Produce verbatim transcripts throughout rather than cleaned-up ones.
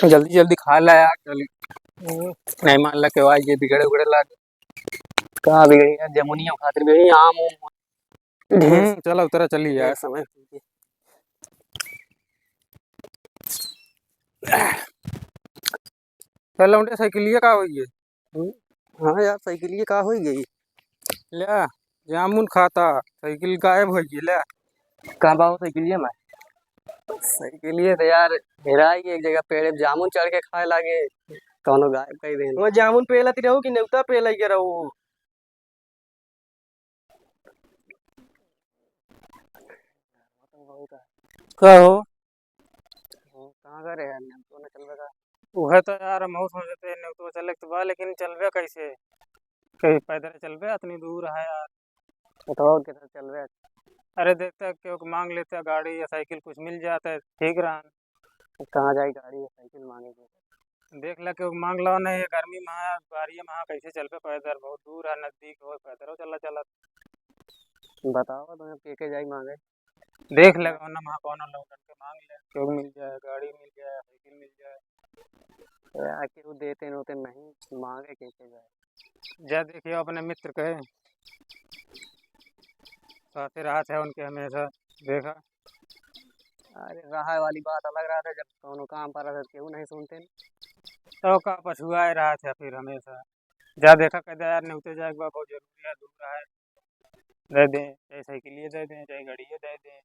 जल्दी जल्दी खा ला यार, चल। हम्म। नहीं मान ला के भाई ये बिगड़े उगड़े लाग। का बिगड़े यार, जमुनिया खातिर बिगड़ी, आम उम। ढेर हम्म, चला उतरा, चली यार। ढेर समय। तो लौंडे साइकिलिया का होई है? हम्म, हाँ यार, साइकिलिया का होई गई? ले, जामुन खाता, साइकिल गायब होई गई, ले। कहाँ बा वो साइकिलिया में? साइकिलिया तो यार हेराई गई एक जगह, पेड़ पे जामुन चढ़ के खाए लागे, कौनो गायब कई देन। वो जामुन पेला ती रहू कि नेवता पेला के रहू? का हो? वो कहाँ का रहे यार, नेवतो ना चलबे का? उहे तो यार, हम सोचते हैं नेवतो चले के तो बा, लेकिन चलबे कैसे? कहीं पैदल चलबे, इतनी दूर है यार। तो और किधर चलबे? अरे देखते हैं, केहू के मांग लेते हैं गाड़ी या साइकिल, कुछ मिल जाता है, ठीक रहा। कहाँ जाई गाड़ी या साइकिल मांगे के? देख ला, केहू के मांग लो, नहीं, ये गर्मी में, बारिये में कैसे चलबे पैदल? बहुत दूर है, नजदीक हो, पैदल चला चलत। बताओ तो, अब के के जाई मांगे? देख ले, कौनो माँ, कौनो लौंडन के मांग ले, केहू मिल जाए, गाड़ी मिल जाए, साइकिल मिल जाए। यार, केहू देते नोते नहीं, मांगे के के जाए? जा देखियो अपने मित्र के, साथे रहत है उनके हमेशा, देखा। अरे, रहा वाली बात अलग रहत है, जब कौनो काम पर रहत है, केहू नहीं सुनते न। तो का पछुआए रहत है फिर हमेशा? जा देखा, कह दे यार, नेवते जाए के बा, बहुत जरूरी है, दूर है। दे दें, चाहे साइकिलिए दे दें, चाहे गाड़िए दे दें।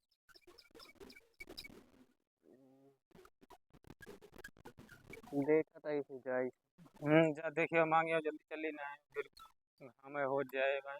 देखा था इसे जाई। हम्म, जा देखियो, मांगियो, जल्दी चली ना, फिर हमें हो जाए भाई।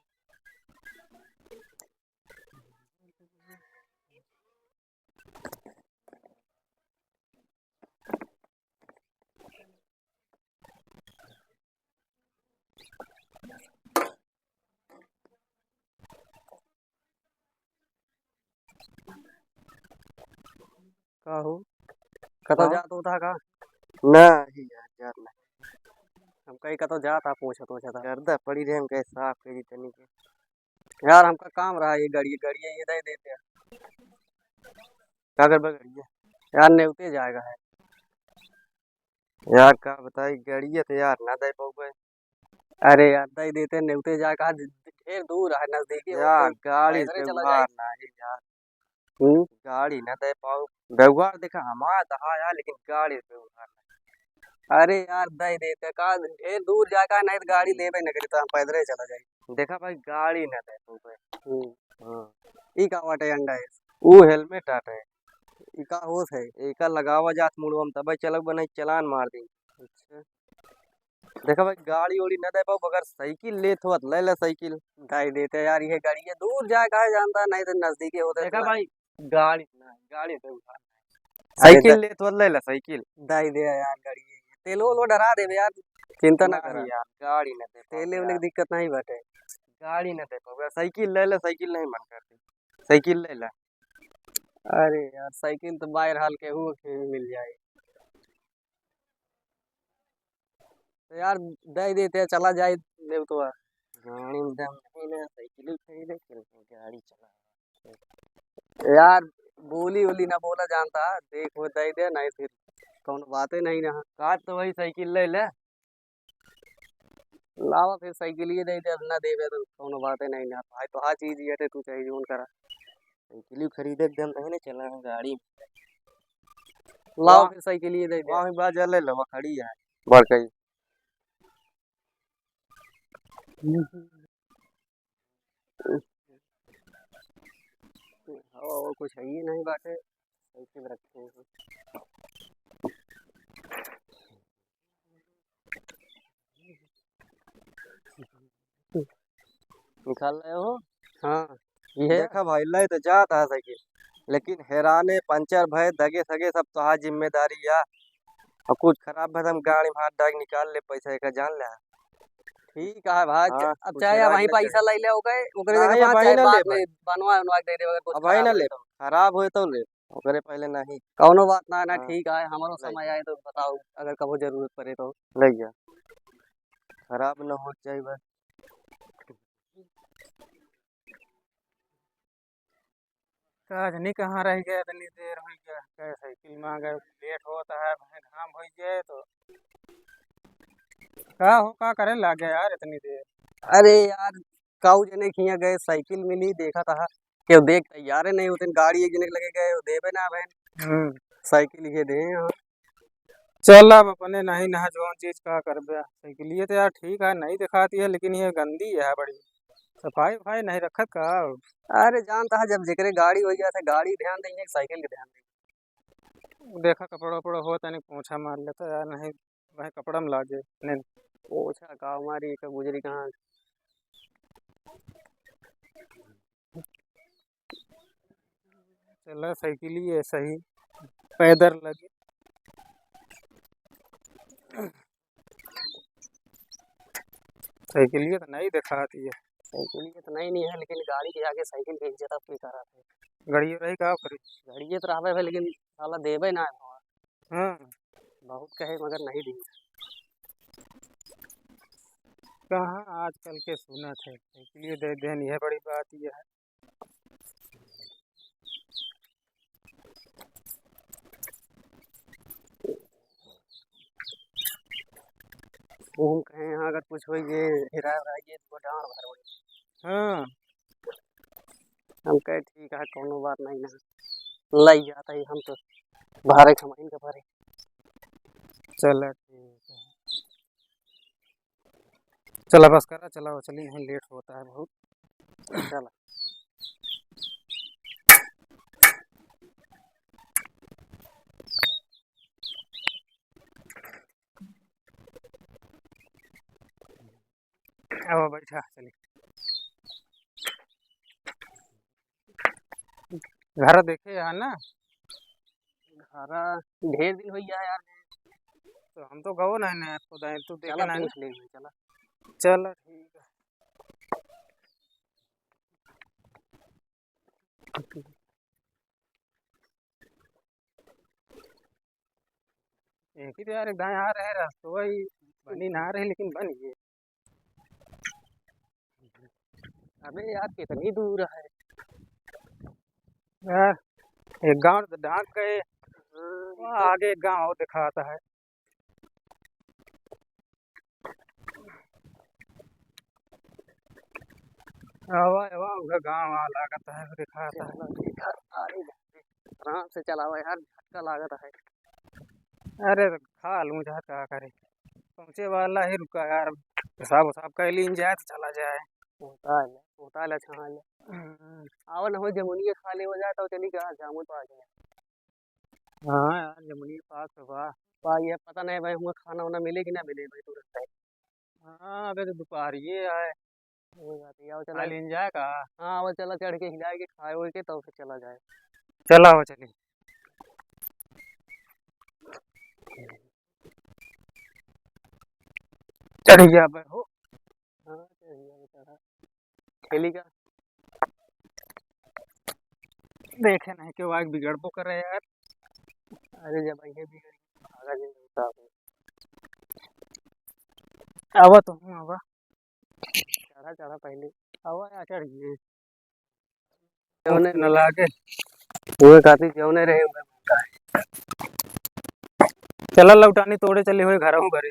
का हो? कतौ का? जात होता का? नहीं यार, जात नहीं। हम कहीं कतौ जात आ, पूछत, पूछत आ। गर्दा पड़ी रहे, हम कहे साफ करी तनी के। यार, हमका काम रहा, ये गाड़ी, गाड़ी ये दे देते हैं। का करबे गाड़ी? यार, नेवते जाएगा है। यार, का बताई, गाड़िया तो यार ना दे पाऊबे। अरे यार, दे देते, नेवते जाए कहा, ढेर दूर है, नजदीके हो यार, तो गाड़ी पैदले से चला उधार जाए। नहीं यार। हम्म? गाड़ी ना दे पाऊ। व्यवहार देखा हमार तो हाँ यार, लेकिन गाड़ी पे उधार नहीं। अरे यार, दे देते का, ढेर दूर जाए का, नहीं तो गाड़ी लेबे न करी, तो हम पैदले चला जाए। देखा भाई, गाड़ी ना दे पाऊबे। हम्म। हाँ। ई का बाटे अंडा है? ऊ हेलमेट आटे। ई का होत है? एका लगावा जात मुड़वा में, तबे चलबे, नहीं चलान मार दी। अच्छा। देखा भाई, गाड़ी ओड़ी न दे पाऊ, अगर साइकिल लेत होत, ले ले साइकिल। दे देते यार, ये गाड़ी है, दूर जाए काहे जानता, नहीं तो नजदीके होते देखा तो। भाई, गाड़ी ना, गाड़ी पे उठा। अरे साइकिल द-, लेत होत, ले ले साइकिल। दे दे यार गाड़ी, तेल ओल डरा देबे यार, चिंता ना नहीं करा। यार, गाड़ी न दे पाऊ तेल ओल यार। की दिक्कत नहीं बाटे। गाड़ी न दे पाऊ, साइकिल ले ले, साइकिल नहीं मन करती, साइकिल ले ले। अरे यार, साइकिल तो बाहर हाल के हुआ के भी मिल जाए। तो यार, दे देते, चला जाए नेवतवा। गाड़ी में दम नहीं ना, साइकिल ही खरीदे, चल गाड़ी चला। यार, बोली ओली ना बोला जानता, देख वो दे दे, नहीं फिर कौनो बातें नहीं ना। काट तो वही साइकिल ले ले। लावा फिर साइकिल ये दे दे, अब ना देबे तो कौनो बातें नहीं ना। भाई तो हाँ चीज ये थे, तू चाहे जोन करा। साइकिल ही खरीदे एकदम नहीं ना चला गाड़ी। लावा वाह। फिर साइकिल ये दे दे। वहाँ बाजार ले लो, वहाँ खड़ी है। बड़कई। हवा, हवा कुछ है ही नहीं बाटे, ऐसे में रखे हैं। निकाल रहे हो? हाँ, ये है। देखा भाई, ले तो जात है साइकिल, लेकिन हेराने, पंचर भय, दगे सगे सब तोहार जिम्मेदारी या। और कुछ खराब भय तो हम गाड़ी में हाथ डाल के निकाल ले, पैसा एक जान ले। ठीक है भाई, हाँ, अब कुछ चाहे हेरा वहीं के पैसा ले ले, ओके, ओकरे नहीं, जगह अब पर वहीं चाहे ना बाद ले में भाई। बनवा, बनवा के दे दे, अगर कुछ अब वहीं खराब ना होई ले, तो। खराब होई तो ले, ओकरे पहले नहीं। कौनो बात ना, ना, हाँ। ठीक है, हमारो ले समय जा। आए तो बताओ, अगर कबो जरूरत पड़े तो। ले जा, खराब न हो जाए बस। का जानी कहाँ रह गया, इतनी देर हो गया, कैसे दिमाग है, लेट होता है, भाई घाम होइ गए तो। का हो, का करे लागे यार इतनी देर? अरे यार, काऊ जने के हियाँ गए, साइकिल मिली, देखा था, केहू देख तैयारे नहीं होते, गाड़ी एक जने के लगे गए, वो देबे ना बहन। हम्म। साइकिल ये दे यहाँ। चल, अब अपने नहीं ना, जौन चीज का करबे। साइकिलिए तो यार ठीक है, नहीं दिखाती है, लेकिन ये गंदी है बड़ी। सफाई उफाई नहीं रखत का? अरे जानता है, जब जेकरे गाड़ी हो जाता है, गाड़ी ध्यान देंगे, साइकिल के ध्यान देंगे। देखा, कपड़ा उपड़ा हो, तनी पोछा मार लेता यार, नहीं वह कपड़ा में लागे। नहीं, पोछा का मारी, का गुजरी कहाँ। चला, साइकिलिए सही, पैदल लगे। साइकिलिए तो नहीं दिखाती है। साइकिलिए तो नहीं, नहीं है, लेकिन गाड़ी के आगे साइकिल के इज्जत आपकी करा थे। गाड़िए रही का करी? गाड़िए तो रहबे भाई, लेकिन साला देबे ना है भाव। हाँ। बहुत कहे मगर नहीं दी। कहाँ आजकल के सुनत है, साइकिलिए दे देन, यह बड़ी बात यह है। घूम कहे यहाँ अगर कुछ होई, ये हेरा हेरा ये तो डांड भर होई। हाँ। हम कहे, "ठीक है, कोनो बात नहीं ना, लई जाता ही हम तो भारे कमाइन के भरे।" चला, ठीक है। चला, बस करा, चला, वो चली, नहीं, लेट होता है बहुत। चला। अब बैठा, चली। घर देखे है ना? घर ढेर दिन हो गया यार। तो हम तो गओ नहीं ना, तो दाई तू देखे चला, नहीं पूछ ना। ले, चला। चला, ठीक है। एक ही तो यार, एक दाई आ रहे, रस्तवा ही बनी ना रहे, लेकिन बन गए। अबे यार, कितनी दूर है यार, एक गांव तो डांक गए, वहाँ आगे एक गांव और दिखाता है। आवा, आवा, उधर गाँव आ लागत है, दिखात है। चलो, ठीक है, अरे, आराम से चलावा यार, झटका लागत है। अरे, खा लूँ जहर, का करे, पहुँचे वाला ही रुका यार, पेशाब उसाब कर लीन जाए तो चला जाए। होता है, होता है, अच्छा हाल है। हम्म। आवा ना हो, जमुनिया खा ले हो जाए तो चली कहाँ, जामुन तो आ जाए। हाँ यार, जमुनिया पास तो बा। बा, ये पता नहीं भाई, हुआ खाना वाना मिले कि ना मिले भाई, तुरंत है। हाँ, अबे तो दोपहरिये आए। वही बात है, आओ चला। खा लीन जाए का? हाँ, वो चला चढ़ के हिला के खाए हुए के, तब फिर चला जाए। चला, वो चली। चढ़ गया बे हो। हाँ, चढ़ गया बेचारा। खेली का? देखे नहीं, केहू आग बिगड़बो करे यार। अरे, जब आइए बिगड़, भागा जिन होता है। आवा तो हूँ, आवा। चढ़ा, चढ़ा पहले। आवा यार, चढ़ गए। जौने न लागे। वो खातिर जौने रहे, उहे मिलता है। चला लौटानी तोड़े चली हुई घर हूँ घरे।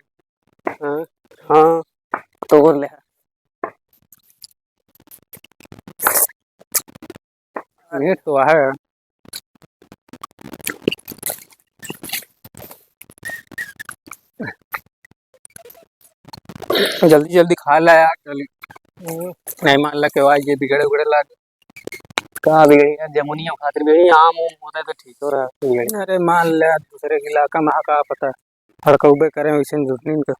हाँ, हाँ, तोड़ ले। लेट तो है। जल्दी जल्दी खा ला यार, चली। हम्म। नहीं मान ला के आज ये बिगड़े उगड़े लाग। का बिगड़ी यार, जमुनिया खातिर बिगड़ी, आम उम होता तो ठीक हो रहा, बिगड़ी। अरे मान ले, दूसरे के इलाका में का पता, हड़कउबे करे वैसे झूठनीन का।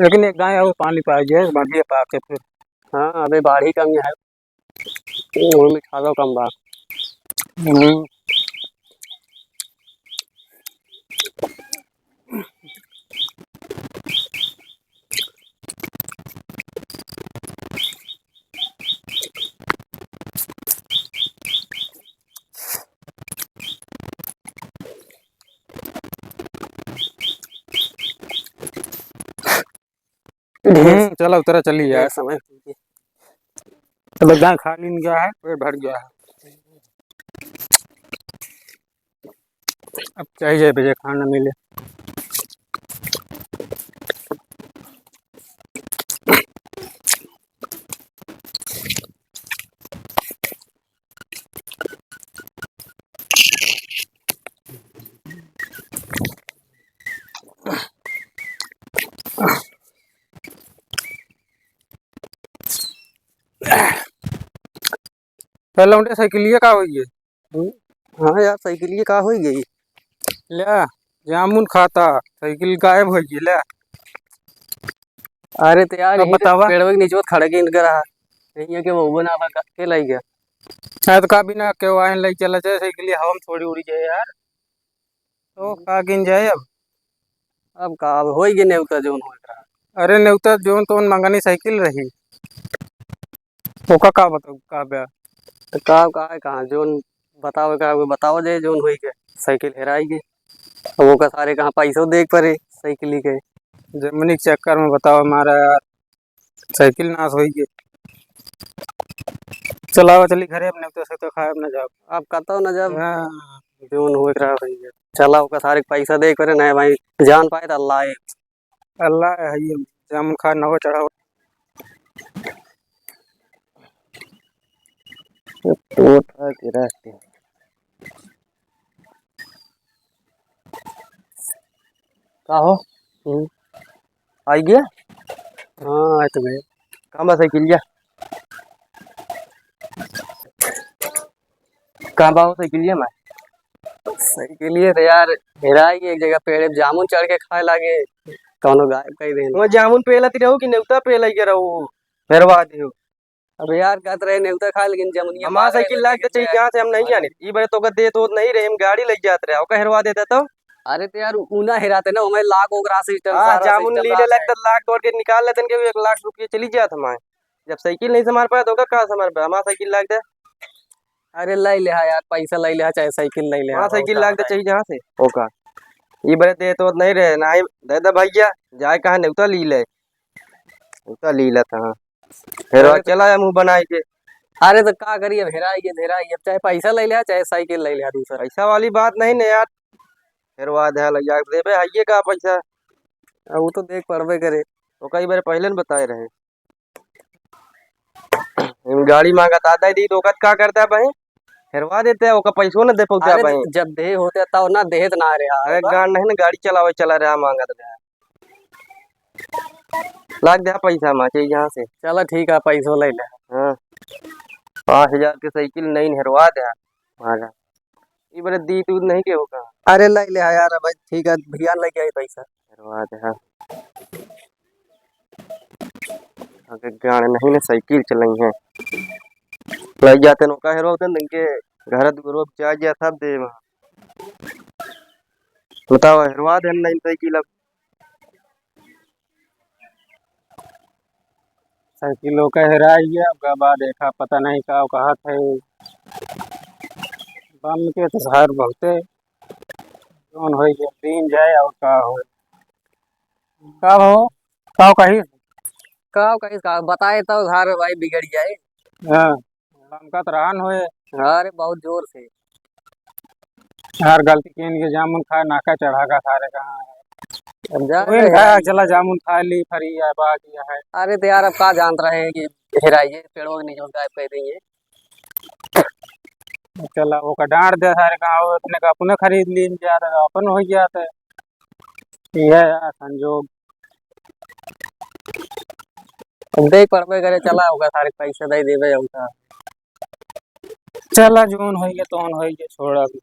लेकिन एक गाय और पानी पाई जाए, बाढ़िया पाके फिर। हाँ, अबे बाढ़ी कम है, वो मिठालो कम बा। हम्म। ढेर हम्म, चला उतरा, चली यार। ढेर समय हो गया। तो बस गाय खा लीन गया है, पेट भर गया है। अब चाहिए बजे खाना मिले। तो लौंडे, साइकिलिया का होई गई? हम्म, हाँ यार, साइकिलिया का होई गई? ले, जामुन खाता, साइकिल गायब होई गई, ले। अरे तो यार, अब यहीं पे बतावा। पेड़वे के नीचे खड़ा के इनका रहा। यहीं के वो बना बा, के लाई गया? शायद का बिना के वाहन लाई चला जाए, साइकिलिया हवा में थोड़ी उड़ी जाए यार। तो हम्म। का गिन जाए अब? अब का, अब होई गई नेवता जौन होए के रहा। अरे नेवता जौन तौन मंगनी साइकिल रही। ओका का बताऊ, का बा? तो का, का है, कहाँ जौन बतावे का, वो बताओ जे जौन होई के, साइकिल हेराई गई। अब ओका सारे कहाँ पैसो देख परे साइकिल के। जमनी के चक्कर में बताओ हमारा यार, साइकिल नाश होई गई। चलाओ चली घरे अपने, तो से तो खाए अपने जाओ। अब कतौ न जब हाँ। जौन होए के रहा होई गई। चला ओका सारे के पैसा देख परे, नहीं भाई, जान पाए तो अल्लाह है। अल्लाह है, ये जामुन खा नवा चढ़ावा। तो था के रास्ते। का हो? हम्म। आई गया? हाँ, आए तो गए। कहाँ बा साइकिलिया? कहाँ बा हो साइकिलिया में? साइकिलिया तो यार हेराई गई एक जगह, पेड़ पे जामुन चढ़ के खाए लागे, कौनो गायब कई देन। वो जामुन पेलत रहू कि नेवता पेलाई के रहू? हेरवा दियो। अब यार, कहत रहे नेवता खाए, लेकिन जमुनिया हमार मार रहे, साइकिल लाग लेकिन के चाहिए, यार। जहाँ से हम नहीं जाने। ई बार तो ओकर देत होत नहीं रहे, हम गाड़ी लग जात रहे, ओकर हेरवा देता तो। अरे तो यार, ऊ ना हेराते ना, ओमे लाख ओकर system, हाँ, सारा जामुन system ली ले लाख लाग है। तो लाख तोड़ के निकाल लेते के एक लाख रुपये चली जात हमारे। जब साइकिल नहीं संभाल पाया तो ओकर का संभाल पाया? हमार साइकिल लाग दे। अरे ले ले हा यार, पैसा ले ले हा, चाहे साइकिल ले ले हा, हाँ, साइकिल लाग दे चाहिए जहाँ से। ओका। ई बार देत होत नहीं रहे, ना ही दे दे भैया, जाए कहाँ नेवता ली ले। नेवता ली लेता हाँ। हेरवा अरे तो चला जा मुँह बनाई के। अरे तो का करी, अब हेराई के हेराई, अब चाहे पैसा ले ले, चाहे साइकिल ले ले दूसरा। पैसा वाली बात नहीं ने यार, हेरवा दे, लग जा देबे, हइये का पैसा। अब वो तो देख पड़बे करे। तो कई बार पहले न बताए रहे। इन गाड़ी मांगत आता है, दी तो ओकत का करता है भाई? हेरवा देते हैं, ओका पैसो न दे पौता अरे भाई। जब दे होते तब ना देत ना रहे। अरे गाड़ नहीं ना, गाड़ी चलावे चला रहा मांगत रहा। लाग दे पैसा मा चाहिए यहाँ से। चला ठीक है, पैसो ले ले। हाँ, पाँच हजार के साइकिल नहीं हेरवा दे। मारा। ई बरे दी दूध नहीं के होगा। अरे ले ले यार, भाई ठीक है, भैया लेके आई पैसा। हेरवा दे हाँ। अगर गाड़ नहीं ना साइकिल चलाई है। लग जाते नौका हेरवा उतन इनके घर दुआरो जा जा सब दे वहाँ। बताओ, हेरवा दे नहीं साइकिल अब। साइकिल ओकर हेराई गया, ओकर बाद देखा पता नहीं का कहत है। बम के तो शहर बहुते जौन होई गया, दिन जाए और का हो। का हो, का कही? का कही, का बताए तो घर भाई बिगड़ जाए। हाँ। लमकत रहन होए। अरे बहुत जोर से। यार गलती के इनके जामुन खाए नाका चढ़ा का सारे कहाँ है? अब जा कोई रहे खाया, हैं। चला जामुन खा ली, फरी है, बाकी है। अरे तो यार अब का जानत रहे कि हेराई है, पेड़ों के नीचे गायब कर देंगे। चला वो का डांट दे सारे कहाँ हो, अपने का अपने खरीद ली जा रहे, अपन हो गया तो। ये है यार संजोग। अब देख पड़बे करे, चला ओका सारे पैसे दे देबे ओका। चला जौन होई गया तौन होई गया, छोड़ा अभी।